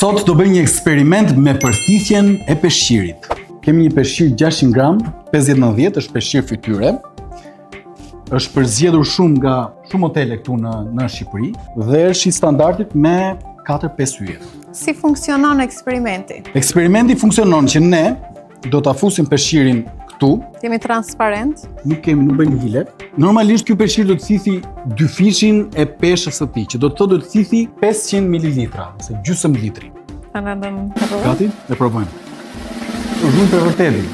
Sot do bëjmë një eksperiment me përthithjen e peshqirit. Kemi një peshqir 600 gram, 50-90, është peshqir fytyre. Është përzgjedhur shumë nga shumë hotele këtu në në Shqipëri dhe është i standardit me 4-5 yje. Si funksionon eksperimenti? Eksperimenti funksionon që ne do ta fusim peshqirin këtu, Jemi transparent. nuk kemi, nuk bëjmë hile. Normalisht ky peshqir do të thithi dyfishin e peshës së tij, që do të thotë do të thithi 500 ml, ose gjysmë litri. Ta vendëm të Gati? E provojmë. Është për vërtetin.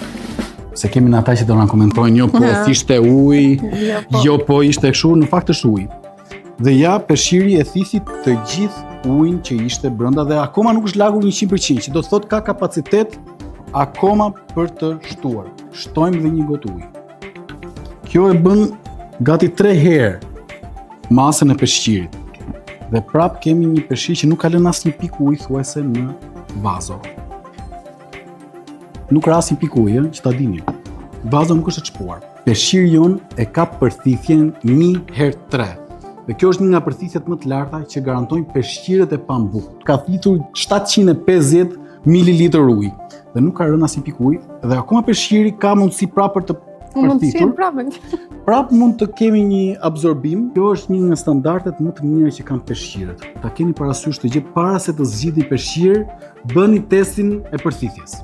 Se kemi në ata që do na komentojnë, jo po Ja. thishte ujë, Jo, po. jo po ishte kështu, në fakt është ujë. Dhe ja peshqiri e thithi të gjithë ujin që ishte brenda dhe akoma nuk është lagur 100%, që do të thotë ka kapacitet akoma për të shtuar. Shtojmë dhe një gotë ujë. Kjo e bën gati 3 herë masën e peshqirit. Dhe prap kemi një peshqir që nuk ka lënë asnjë pikë ujë thuajse në vazo. Nuk ra asnjë pikë ujë, ë, që ta dini. Vazo nuk është e çpuar. Peshqiri jon e ka përthithjen 1 herë 3. Dhe kjo është një nga përthithjet më të larta që garantojnë peshqirët e pambukut. Ka thithur 750 ml ujë dhe nuk ka rënë asnjë pikë ujë dhe akoma peshqiri ka mundësi prapë për të Mund të përthithur. qenë prapë. Prap mund të kemi një absorbim. Kjo është një nga standardet më të mira që kanë peshqirët. Ta keni parasysh të gjithë para se të zgjidhni peshqir, bëni testin e përthithjes.